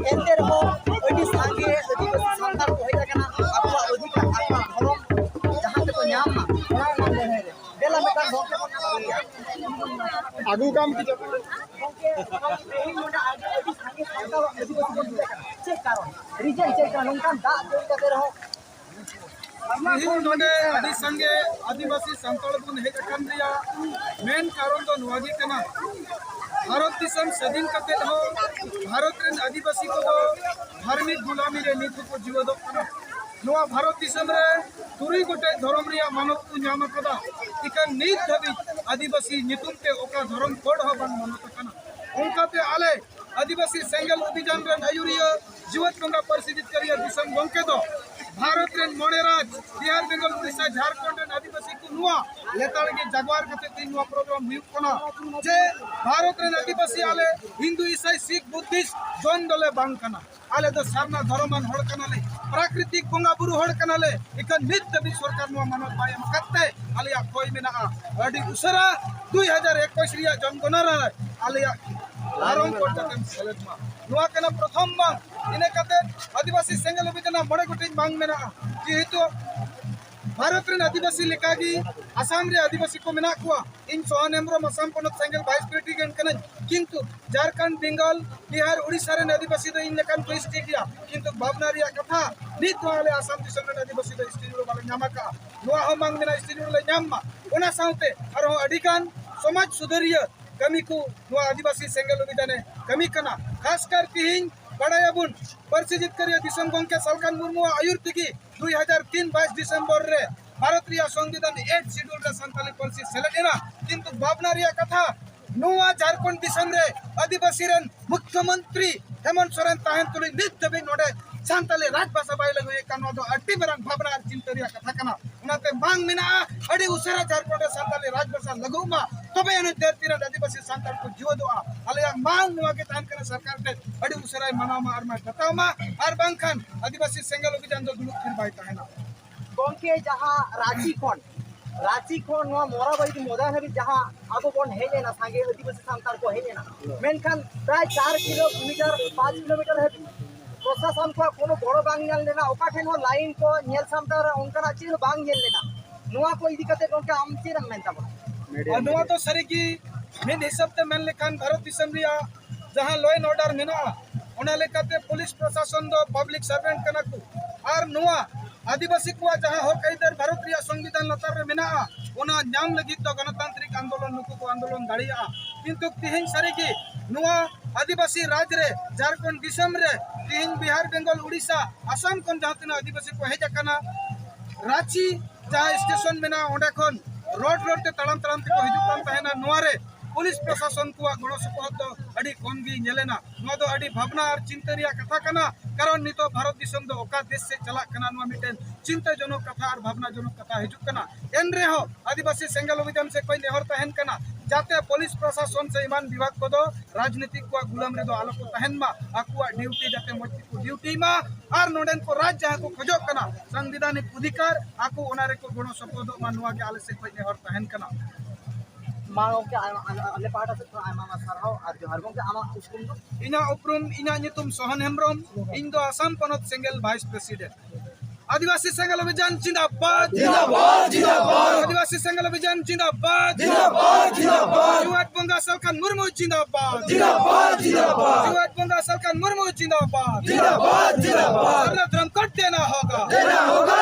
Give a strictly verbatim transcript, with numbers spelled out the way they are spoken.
ᱮᱱᱛᱮ ᱨᱮᱦᱚᱸ ᱟᱹᱰᱤ ᱥᱟᱸᱜᱮ ᱟᱹᱫᱤᱵᱟᱹᱥᱤ ᱥᱟᱱᱛᱟᱲ ᱠᱚ ᱦᱮᱡ ᱟᱠᱟᱱᱟ, ᱟᱠᱚᱣᱟᱜ ᱚᱫᱷᱤᱠᱟᱨ, ᱟᱠᱚᱣᱟᱜ ᱫᱷᱚᱨᱚᱢ ᱡᱟᱦᱟᱸ ᱛᱮᱠᱚ ᱧᱟᱢ ᱢᱟ, ᱚᱱᱟ ᱨᱮᱱᱟᱜ ᱞᱟᱹᱲᱦᱟᱹᱭ ᱨᱮ᱾ ᱫᱮᱞᱟ ᱢᱤᱫᱴᱟᱝ ᱜᱚᱢᱠᱮ ᱵᱚᱱ ᱧᱟᱢ ᱠᱮᱫᱮᱭᱟ᱾ ᱟᱹᱜᱩ ᱠᱟᱢ ᱜᱮ᱾ ᱜᱚᱢᱠᱮ, ᱛᱮᱦᱮᱧ ᱱᱚᱰᱮ ᱟᱹᱰᱤ, ᱟᱹᱰᱤ ᱥᱟᱸᱜᱮ ᱥᱟᱱᱛᱟᱲ ᱟᱹᱫᱤᱵᱟᱹᱥᱤ ᱵᱚᱱ ᱦᱮᱡ ᱟᱠᱟᱱᱟ, ᱪᱮᱫ ᱠᱟᱨᱚᱱ? ᱨᱤᱡᱮᱱ ᱪᱮᱫ ᱠᱟᱱᱟ? ᱱᱚᱝᱠᱟᱱ ᱫᱟᱜ ᱡᱟᱹᱲᱤ ᱠᱟᱛᱮ ᱨᱮᱦᱚᱸ ᱛᱮᱦᱮᱧ ᱱᱚᱰᱮ ᱟᱹᱰᱤ ᱥᱟᱸᱜᱮ ᱟᱹᱫᱤᱵᱟᱹᱥᱤ ᱥᱟᱱᱛᱟᱲ ᱵᱚᱱ ᱦᱮᱡ ᱟᱠᱟᱱ ᱨᱮᱭᱟᱜ ᱢᱮᱱ ᱠᱟᱨᱚᱱ ᱫᱚ ᱱᱚᱣᱟ ᱜᱮ ᱠᱟᱱᱟ, ᱵᱷᱟᱨᱚᱛ ᱫᱤᱥᱚᱢ ᱥᱟᱹᱫᱷᱤᱱ ᱠᱟᱛᱮ ᱦᱚᱸ ᱵᱷᱟᱨᱚᱛ ᱨᱮᱱ ᱟᱹᱫᱤᱵᱟᱹᱥᱤ ᱠᱚᱫᱚ ᱫᱷᱟᱨᱢᱤᱠ ᱜᱩᱞᱟᱢᱤ ᱨᱮ ᱱᱤᱛ ᱦᱚᱸᱠᱚ ᱡᱤᱣᱮᱫᱚᱜ ᱠᱟᱱᱟ᱾ ᱱᱚᱣᱟ ᱵᱷᱟᱨᱚᱛ ᱫᱤᱥᱚᱢ ᱨᱮ ᱛᱩᱨᱩᱭ ᱜᱚᱴᱮᱡ ᱫᱷᱚᱨᱚᱢ ᱨᱮᱭᱟᱜ ᱢᱟᱱᱚᱛ ᱠᱚ ᱧᱟᱢ ᱟᱠᱟᱫᱟ, ᱤᱠᱷᱟᱹᱱ ᱱᱤᱛ ᱫᱷᱟᱹᱵᱤᱡ ᱟᱹᱫᱤᱵᱟᱹᱥᱤ ᱧᱩᱛᱩᱢ ᱛᱮ ᱚᱠᱟ ᱫᱷᱚᱨᱚᱢ ᱠᱳᱰ ᱦᱚᱸ ᱵᱟᱝ ᱢᱟᱱᱚᱛ ᱟᱠᱟᱱᱟ᱾ ᱚᱱᱠᱟᱛᱮ ᱟᱞᱮ ᱟᱹᱫᱤᱵᱟᱹᱥᱤ ᱥᱮᱸᱜᱮᱞ ᱚᱵᱷᱤᱡᱟᱱ ᱨᱮᱱ ᱟᱹᱭᱩᱨᱤᱭᱟᱹ ᱡᱤᱣᱮᱫ ᱵᱚᱸᱜᱟ ᱯᱟᱹᱨᱥᱤ ᱡᱤᱛᱠᱟᱹᱨᱤᱭᱟᱹ ᱫᱤᱥᱚᱢ ᱜᱚᱢᱠᱮ ᱫᱚ ᱵᱷᱟᱨᱚᱛ ᱨᱮᱱ ᱢᱚᱬᱮ ᱨᱟᱡᱽ, ᱵᱤᱦᱟᱨ, ᱵᱮᱝᱜᱚᱞ, ᱩᱲᱤᱥᱥᱟ, ᱡᱷᱟᱲᱠᱷᱚᱸᱰ ᱨᱮᱱ ᱟᱹᱫᱤᱵᱟᱹᱥᱤ ᱠᱚ ᱱᱚᱣᱟ ᱞᱮᱛᱟᱲ ᱜᱮ ᱡᱟᱜᱣᱟᱨ ᱠᱟᱛᱮ ᱛᱮᱦᱮᱧ ᱱᱚᱣᱟ ᱯᱨᱳᱜᱨᱟᱢ ᱦᱩᱭᱩᱜ ᱠᱟᱱᱟ ᱡᱮ ᱵᱷᱟᱨᱚᱛ ᱨᱮᱱ ᱟᱹᱫᱤᱵᱟᱹᱥᱤ ᱟᱞᱮ ᱦᱤᱱᱫᱩ, ᱤᱥᱟᱭ, ᱥᱤᱠᱷ, ᱵᱩᱫᱽᱫᱷᱤᱥᱴ ᱡᱚᱱ ᱫᱚᱞᱮ ᱵᱟᱝ ᱠᱟᱱᱟ᱾ ᱟᱞᱮ ᱫᱚ ᱥᱟᱨᱱᱟ ᱫᱷᱚᱨᱚᱢᱟᱱ ᱦᱚᱲ ᱠᱟᱱᱟᱞᱮ, ᱯᱨᱟᱠᱨᱤᱛᱤᱠ ᱵᱚᱸᱜᱟ ᱵᱩᱨᱩ ᱦᱚᱲ ᱠᱟᱱᱟᱞᱮ᱾ ᱤᱠᱷᱟᱹᱱ ᱱᱤᱛ ᱫᱷᱟᱹᱵᱤᱡ ᱥᱚᱨᱠᱟᱨ ᱱᱚᱣᱟ ᱢᱟᱱᱚᱛ ᱵᱟᱭ ᱮᱢ ᱟᱠᱟᱫ ᱛᱮ ᱟᱞᱮᱭᱟᱜ ᱠᱚᱭ ᱢᱮᱱᱟᱜᱼᱟ᱾ ᱟᱹᱰᱤ ᱩᱥᱟᱹᱨᱟ ᱫᱩᱭ ᱦᱟᱡᱟᱨ ᱮᱠᱩᱥ ᱨᱮᱭᱟᱜ ᱡᱚᱱᱜᱚᱱᱚᱱᱟ ᱨᱮ ᱟᱞᱮᱭᱟᱜ ᱫᱷᱚᱨᱚᱢ ᱠᱳᱰ ᱡᱟᱛᱮᱢ ᱥᱮᱞᱮᱫ ᱢᱟ, ᱱᱚᱣᱟ ᱠᱟᱱᱟ ᱯᱨᱚᱛᱷᱚᱢ ᱢᱟᱝ᱾ ᱤᱱᱟᱹ ᱠᱟᱛᱮ ᱟᱹᱫᱤᱵᱟᱹᱥᱤ ᱥᱮᱸᱜᱮᱞ ᱚᱵᱷᱤᱡᱟᱱ ᱢᱚᱬᱮ ᱜᱚᱴᱮᱡ ᱢᱟᱝ ᱢᱮᱱᱟᱜᱼᱟ᱾ ᱡᱮᱦᱮᱛᱩ ᱵᱷᱟᱨᱚᱛ ᱨᱮᱱ ᱟᱹᱫᱤᱵᱟᱹᱥᱤ ᱞᱮᱠᱟᱜᱮ ᱟᱥᱟᱢ ᱨᱮ ᱟᱹᱫᱤᱵᱟᱹᱥᱤ ᱠᱚ ᱢᱮᱱᱟᱜ ᱠᱚᱣᱟ᱾ ᱤᱧ ᱥᱚᱦᱟᱱ ᱦᱮᱢᱵᱨᱚᱢ, ᱟᱥᱟᱢ ᱯᱚᱱᱚᱛ ᱥᱮᱸᱜᱮᱞ vice president ᱠᱟᱹᱱᱟᱹᱧ, ᱠᱤᱱᱛᱩ ᱡᱷᱟᱲᱠᱷᱚᱸᱰ, ᱵᱮᱝᱜᱚᱞ, ᱵᱤᱦᱟᱨ, ᱩᱲᱤᱥᱥᱟ ᱨᱮᱱ ᱟᱹᱫᱤᱵᱟᱹᱥᱤ ᱫᱚ ᱤᱧ ᱞᱮᱠᱟᱱ ᱠᱚ ᱮᱥ ᱴᱤ ᱜᱮᱭᱟ, ᱠᱤᱱᱛᱩ ᱵᱷᱟᱵᱽᱱᱟ ᱨᱮᱭᱟᱜ ᱠᱟᱛᱷᱟ, ᱱᱤᱛ ᱦᱚᱸ ᱟᱞᱮ ᱟᱥᱟᱢ ᱫᱤᱥᱚᱢ ᱨᱮᱱ ᱟᱹᱫᱤᱵᱟᱹᱥᱤ ᱫᱚ ᱮᱥ ᱴᱤ ᱨᱳᱰ ᱵᱟᱞᱮ ᱧᱟᱢ ᱟᱠᱟᱫᱼᱟ᱾ ᱱᱚᱣᱟ ᱦᱚᱸ ᱵᱟᱝ ᱢᱮᱱᱟ ᱮᱥ ᱴᱤ ᱨᱳᱰ ᱞᱮ ᱧᱟᱢ ᱢᱟ᱾ ᱚᱱᱟ ᱥᱟᱶᱛᱮ ᱟᱨᱦᱚᱸ ᱟᱹᱰᱤ ᱜᱟᱱ ᱥᱚᱢᱟᱡᱽ ᱥᱩᱫᱷᱟᱹᱨᱤᱭᱟᱹ ᱠᱟᱹᱢᱤ ᱠᱚ ᱱᱚᱣᱟ ᱟᱹᱫᱤᱵᱟᱹᱥᱤ ᱥᱮᱸᱜᱮᱞ ᱚᱵᱷᱤᱡᱟᱱᱮ ᱠᱟᱹᱢᱤ ᱠᱟᱱᱟ᱾ ᱠᱷᱟᱥᱠᱟᱨ ᱛᱤᱦᱤᱧ ᱵᱟᱲᱟᱭᱟᱵᱚᱱ, ᱯᱟᱹᱨᱥᱤ ᱡᱤᱛᱠᱟᱹᱨᱤᱭᱟᱹ ᱫᱤᱥᱚᱢ ᱜᱚᱢᱠᱮ ᱥᱟᱞᱠᱷᱟᱱ ᱢᱩᱨᱢᱩᱣᱟᱜ ᱟᱹᱭᱩᱨ ᱛᱮᱜᱮ ᱫᱩᱭ ᱦᱟᱡᱟᱨ ᱛᱤᱱ ᱵᱟᱭᱤᱥ ᱰᱤᱥᱮᱢᱵᱚᱨ ᱨᱮ ᱵᱷᱟᱨᱚᱛ ᱨᱮᱭᱟᱜ ᱥᱚᱝᱵᱤᱫᱷᱟᱱ ᱮᱭᱤᱴ ᱥᱤᱰᱩᱞ ᱨᱮ ᱥᱟᱱᱛᱟᱞᱤ ᱯᱟᱹᱨᱥᱤ ᱥᱮᱞᱮᱫ ᱮᱱᱟ᱾ ᱠᱤᱱᱛᱩ ᱵᱷᱟᱵᱽᱱᱟ ᱨᱮᱭᱟᱜ ᱠᱟᱛᱷᱟ, ᱱᱚᱣᱟ ᱡᱷᱟᱲᱠᱷᱚᱸᱰ ᱫᱤᱥᱚᱢ ᱨᱮ ᱟᱹᱫᱤᱵᱟᱹᱥᱤ ᱨᱮᱱ ᱢᱩᱠᱷᱭᱚᱢᱚᱱᱛᱨᱤ ᱦᱮᱢᱚᱱᱛ ᱥᱚᱨᱮᱱ ᱛᱟᱦᱮᱱ ᱛᱩᱞᱩᱡ ᱱᱤᱛ ᱫᱷᱟᱹᱵᱤᱡ ᱱᱚᱰᱮ ᱥᱟᱱᱛᱟᱞᱤ ᱨᱟᱡᱽ ᱵᱷᱟᱥᱟ ᱵᱟᱭ ᱞᱟᱹᱜᱩᱭᱮᱫ ᱠᱟᱱ, ᱱᱚᱣᱟ ᱫᱚ ᱟᱹᱰᱤ ᱢᱟᱨᱟᱝ ᱵᱷᱟᱵᱽᱱᱟ ᱟᱨ ᱪᱤᱱᱛᱟᱹ ᱨᱮᱭᱟᱜ ᱠᱟᱛᱷᱟ ᱠᱟᱱᱟ᱾ ᱚᱱᱟᱛᱮ ᱢᱟᱝ ᱢᱮᱱᱟᱜᱼᱟ, ᱟᱹᱰᱤ ᱩᱥᱟᱹᱨᱟ ᱡᱷᱟᱲᱠᱷᱚᱸᱰ ᱨᱮ ᱥᱟᱱᱛᱟᱞᱤ ᱨᱟᱡᱽ ᱵᱷᱟᱥᱟ ᱞᱟᱹᱜᱩᱜ ᱢᱟ, ᱛᱚᱵᱮ ᱟᱹᱱᱤᱡ ᱫᱷᱟᱹᱨᱛᱤ ᱨᱮᱱ ᱟᱹᱫᱤᱵᱟᱹᱥᱤ ᱥᱟᱱᱛᱟᱲ ᱠᱚ ᱡᱤᱣᱮᱫᱚᱜᱼᱟ᱾ ᱟᱞᱮᱭᱟᱜ ᱢᱟᱝ ᱱᱚᱣᱟ ᱜᱮ ᱛᱟᱦᱮᱱ ᱠᱟᱱᱟ, ᱥᱚᱨᱠᱟᱨ ᱴᱷᱮᱱ ᱟᱹᱰᱤ ᱩᱥᱟᱹᱨᱟᱭ ᱢᱟᱱᱟᱣ ᱢᱟ ᱟᱨ ᱢᱟᱭ ᱵᱟᱛᱟᱣ ᱢᱟ, ᱟᱨ ᱵᱟᱝᱠᱷᱟᱱ ᱟᱹᱫᱤᱵᱟᱹᱥᱤ ᱥᱮᱸᱜᱮᱞ ᱚᱵᱷᱤᱡᱟᱱ ᱫᱚ ᱫᱩᱲᱩᱵ ᱛᱷᱤᱨ ᱵᱟᱭ ᱛᱟᱦᱮᱱᱟ᱾ ᱜᱚᱢᱠᱮ, ᱡᱟᱦᱟᱸ ᱨᱟᱸᱪᱤ ᱠᱷᱚᱱ, ᱨᱟᱸᱪᱤ ᱠᱷᱚᱱ ᱱᱚᱣᱟ ᱢᱚᱨᱟᱵᱟᱭᱤ ᱢᱚᱭᱫᱟᱱ ᱦᱟᱹᱵᱤᱡ ᱡᱟᱦᱟᱸ ᱟᱵᱚ ᱵᱚᱱ ᱦᱮᱡ ᱮᱱᱟ, ᱥᱟᱸᱜᱮ ᱟᱹᱫᱤᱵᱟᱹᱥᱤ ᱥᱟᱱᱛᱟᱲ ᱠᱚ ᱦᱮᱡ ᱮᱱᱟ, ᱢᱮᱱᱠᱷᱟᱱ ᱯᱨᱟᱭ ᱪᱟᱨ ᱠᱤᱞᱳᱢᱤᱴᱟᱨ, ᱯᱟᱸᱪ ᱠᱤᱞᱳᱢᱤᱴᱟᱨ ᱦᱟᱹᱵᱤᱡ ᱯᱨᱚᱥᱟᱥᱚᱱ ᱠᱚᱣᱟᱜ ᱠᱳᱱᱳ ᱜᱚᱲᱚ ᱵᱟᱝ ᱧᱮᱞ ᱞᱮᱱᱟ᱾ ᱚᱠᱟ ᱴᱷᱮᱱ ᱦᱚᱸ ᱞᱟᱭᱤᱱ ᱠᱚ ᱧᱮᱞ ᱥᱟᱢᱴᱟᱣ ᱨᱮ ᱚᱱᱠᱟᱱᱟᱜ ᱪᱮᱫ ᱦᱚᱸ ᱵᱟᱝ ᱧᱮᱞ ᱞᱮᱱᱟ᱾ ᱱᱚᱣᱟ ᱠᱚ ᱤᱫᱤ ᱠᱟᱛᱮ ᱜᱚᱢᱠᱮ, ᱟᱢ ᱪᱮᱫ ᱮᱢ ᱢᱮᱱ ᱛᱟᱵᱚᱱᱟ? ᱟᱨ ᱱᱚᱣᱟ ᱫᱚ ᱥᱟᱹᱨᱤᱜᱮ ᱢᱤᱫ ᱦᱤᱥᱟᱹᱵ ᱛᱮ ᱢᱮᱱ ᱞᱮᱠᱷᱟᱱ ᱵᱷᱟᱨᱚᱛ ᱫᱤᱥᱚᱢ ᱨᱮᱭᱟᱜ ᱡᱟᱦᱟᱸ law and order ᱢᱮᱱᱟᱜᱼᱟ, ᱚᱱᱟ ᱞᱮᱠᱟᱛᱮ ᱯᱩᱞᱤᱥ ᱯᱨᱚᱥᱟᱥᱚᱱ ᱫᱚ ᱯᱟᱵᱽᱞᱤᱠ ᱥᱟᱨᱵᱷᱮᱱᱴ ᱠᱟᱱᱟ ᱠᱚ᱾ ᱟᱨ ᱱᱚᱣᱟ ᱟᱹᱫᱤᱵᱟᱹᱥᱤ ᱠᱚᱣᱟᱜ ᱡᱟᱦᱟᱸ ᱦᱚᱠ ᱟᱹᱭᱫᱟᱹᱨ ᱵᱷᱟᱨᱚᱛ ᱨᱮᱭᱟᱜ ᱥᱚᱝᱵᱤᱫᱷᱟᱱ ᱞᱟᱛᱟᱨ ᱨᱮ ᱢᱮᱱᱟᱜᱼᱟ, ᱚᱱᱟ ᱧᱟᱢ ᱞᱟᱹᱜᱤᱫ ᱫᱚ ᱜᱚᱱᱚᱛᱟᱱᱛᱨᱤᱠ ᱟᱱᱫᱳᱞᱚᱱ ᱱᱩᱠᱩ ᱠᱚ ᱟᱱᱫᱳᱞᱚᱱ ᱫᱟᱲᱮᱭᱟᱜᱼᱟ᱾ ᱠᱤᱱᱛᱩ ᱛᱮᱦᱮᱧ ᱥᱟᱹᱨᱤᱜᱮ ᱱᱚᱣᱟ ᱟᱹᱫᱤᱵᱟᱹᱥᱤ ᱨᱟᱡᱽ ᱨᱮ, ᱡᱷᱟᱲᱠᱷᱚᱸᱰ ᱫᱤᱥᱚᱢ ᱨᱮ, ᱛᱮᱦᱮᱧ ᱵᱤᱦᱟᱨ, ᱵᱮᱝᱜᱚᱞ, ᱩᱲᱤᱥᱥᱟ, ᱟᱥᱟᱢ ᱠᱷᱚᱱ ᱡᱟᱦᱟᱸ ᱛᱤᱱᱟᱹᱜ ᱟᱹᱫᱤᱵᱟᱹᱥᱤ ᱠᱚ ᱦᱮᱡ ᱟᱠᱟᱱᱟ, ᱨᱟᱸᱪᱤ ᱡᱟᱦᱟᱸ ᱥᱴᱮᱥᱚᱱ ᱢᱮᱱᱟᱜᱼᱟ, ᱚᱸᱰᱮ ᱠᱷᱚᱱ ᱨᱳᱰ ᱨᱳᱰ ᱛᱮ ᱛᱟᱲᱟᱢ ᱛᱟᱲᱟᱢ ᱛᱮᱠᱚ ᱦᱤᱡᱩᱜ ᱠᱟᱱ ᱛᱟᱦᱮᱱᱟ᱾ ᱱᱚᱣᱟ ᱨᱮ ᱯᱩᱞᱤᱥ ᱯᱨᱚᱥᱟᱥᱚᱱ ᱠᱚᱣᱟᱜ ᱜᱚᱲᱚ ᱥᱚᱯᱚᱦᱚᱫ ᱫᱚ ᱟᱹᱰᱤ ᱠᱚᱢ ᱜᱮ ᱧᱮᱞᱮᱱᱟ᱾ ᱱᱚᱣᱟ ᱫᱚ ᱟᱹᱰᱤ ᱵᱷᱟᱵᱽᱱᱟ ᱟᱨ ᱪᱤᱱᱛᱟᱹ ᱨᱮᱭᱟᱜ ᱠᱟᱛᱷᱟ ᱠᱟᱱᱟ, ᱠᱟᱨᱚᱱ ᱱᱤᱛᱚᱜ ᱵᱷᱟᱨᱚᱛ ᱫᱤᱥᱚᱢ ᱫᱚ ᱚᱠᱟ ᱫᱮᱥ ᱥᱮᱫ ᱪᱟᱞᱟᱜ ᱠᱟᱱᱟ, ᱱᱚᱣᱟ ᱢᱤᱫᱴᱮᱱ ᱪᱤᱱᱛᱟᱹ ᱡᱚᱱᱚᱠ ᱠᱟᱛᱷᱟ ᱟᱨ ᱵᱷᱟᱵᱽᱱᱟ ᱡᱚᱱᱚᱠ ᱠᱟᱛᱷᱟ ᱦᱤᱡᱩᱜ ᱠᱟᱱᱟ᱾ ᱮᱱ ᱨᱮᱦᱚᱸ ᱟᱹᱫᱤᱵᱟᱹᱥᱤ ᱥᱮᱸᱜᱮᱞ ᱚᱵᱷᱤᱡᱟᱱ ᱥᱮᱫ ᱠᱷᱚᱱ ᱱᱮᱦᱚᱨ ᱛᱟᱦᱮᱱ ᱠᱟᱱᱟ, ᱡᱟᱛᱮ ᱯᱩᱞᱤᱥ ᱯᱨᱚᱥᱟᱥᱚᱱ ᱥᱮ ᱮᱢᱟᱱ ᱵᱤᱵᱷᱟᱜᱽ ᱠᱚᱫᱚ ᱨᱟᱡᱽᱱᱤᱛᱤᱠ ᱠᱚᱣᱟᱜ ᱜᱩᱞᱟᱹᱢ ᱨᱮᱫᱚ ᱟᱞᱚ ᱠᱚ ᱛᱟᱦᱮᱱ ᱢᱟ, ᱟᱠᱚᱣᱟᱜ ᱰᱤᱭᱩᱴᱤ ᱡᱟᱛᱮ ᱢᱚᱡᱽ ᱛᱮᱠᱚ ᱰᱤᱭᱩᱴᱤ ᱢᱟ, ᱟᱨ ᱱᱚᱰᱮᱱ ᱠᱚ ᱨᱟᱡᱽ ᱡᱟᱦᱟᱸ ᱠᱚ ᱠᱷᱚᱡᱚᱜ ᱠᱟᱱᱟ, ᱥᱟᱝᱵᱤᱫᱷᱟᱱᱤᱠ ᱚᱫᱷᱤᱠᱟᱨ, ᱟᱠᱚ ᱚᱱᱟ ᱨᱮᱠᱚ ᱜᱚᱲᱚ ᱥᱚᱯᱚᱦᱚᱫᱚᱜ ᱢᱟ, ᱱᱚᱣᱟ ᱜᱮ ᱟᱞᱮ ᱥᱮᱫ ᱠᱷᱚᱱ ᱱᱮᱦᱚᱨ ᱛᱟᱦᱮᱱ ᱠᱟᱱᱟ᱾ ᱢᱟ ᱜᱚᱢᱠᱮ, ᱟᱭᱢᱟ, ᱟᱞᱮ, ᱟᱞᱮ ᱯᱟᱦᱴᱟ ᱥᱮᱫ ᱠᱷᱚᱱ ᱟᱭᱢᱟ ᱟᱭᱢᱟ ᱥᱟᱨᱦᱟᱣ ᱟᱨ ᱡᱚᱦᱟᱨ᱾ ᱜᱚᱢᱠᱮ, ᱟᱢᱟᱜ ᱩᱯᱨᱩᱢ ᱫᱚ? ᱤᱧᱟᱹᱜ ᱩᱯᱨᱩᱢ, ᱤᱧᱟᱹᱜ ᱧᱩᱛᱩᱢ ᱥᱚᱦᱚᱱ ᱦᱮᱢᱵᱨᱚᱢ, ᱤᱧ ᱫᱚ ᱟᱥᱟᱢ ᱯᱚᱱᱚᱛ ᱥᱮᱸᱜᱮᱞ ᱵᱷᱟᱭᱤᱥ ᱯᱨᱮᱥᱤᱰᱮᱱᱴ᱾ ᱟᱹᱫᱤᱵᱟᱹᱥᱤ ᱥᱮᱸᱜᱮᱞ ᱚᱵᱷᱤᱡᱟᱱ ᱡᱤᱱᱫᱟᱵᱟᱫ᱾ ᱡᱤᱱᱫᱟᱵᱟᱫ, ᱡᱤᱱᱫᱟᱵᱟᱫ᱾ ᱟᱹᱫᱤᱵᱟᱹᱥᱤ ᱥᱮᱸᱜᱮᱞ ᱚᱵᱷᱤᱡᱟᱱ ᱡᱤᱱᱫᱟᱵᱟᱫ᱾ ᱡᱤᱱᱫᱟᱵᱟᱫ, ᱡᱤᱱᱫᱟᱵᱟᱫ᱾ ᱡᱩᱣᱟᱹᱱ ᱵᱚᱸᱜᱟ ᱥᱟᱞᱠᱷᱟᱱ ᱢᱩᱨᱢᱩ ᱡᱤᱱᱫᱟᱵᱟᱫ᱾ ᱡᱤᱱᱫᱟᱵᱟᱫ, ᱡᱤᱱᱫᱟᱵᱟᱫ᱾ ᱡᱩᱣᱟᱹᱱ ᱵᱚᱸᱜᱟ ᱥᱟᱞᱠᱷᱟᱱ ᱢᱩᱨᱢᱩ ᱡᱤᱱᱫᱟᱵᱟᱫ᱾ ᱡᱤᱱᱫᱟᱵᱟᱫ, ᱡᱤᱱᱫᱟᱵᱟᱫ᱾ ᱥᱟᱨᱱᱟ ᱫᱷᱚᱨᱚᱢ ᱠᱳᱰ ᱫᱮᱱᱟ ᱦᱳᱜᱟ᱾ ᱫᱮᱱᱟ ᱦᱳᱜᱟ,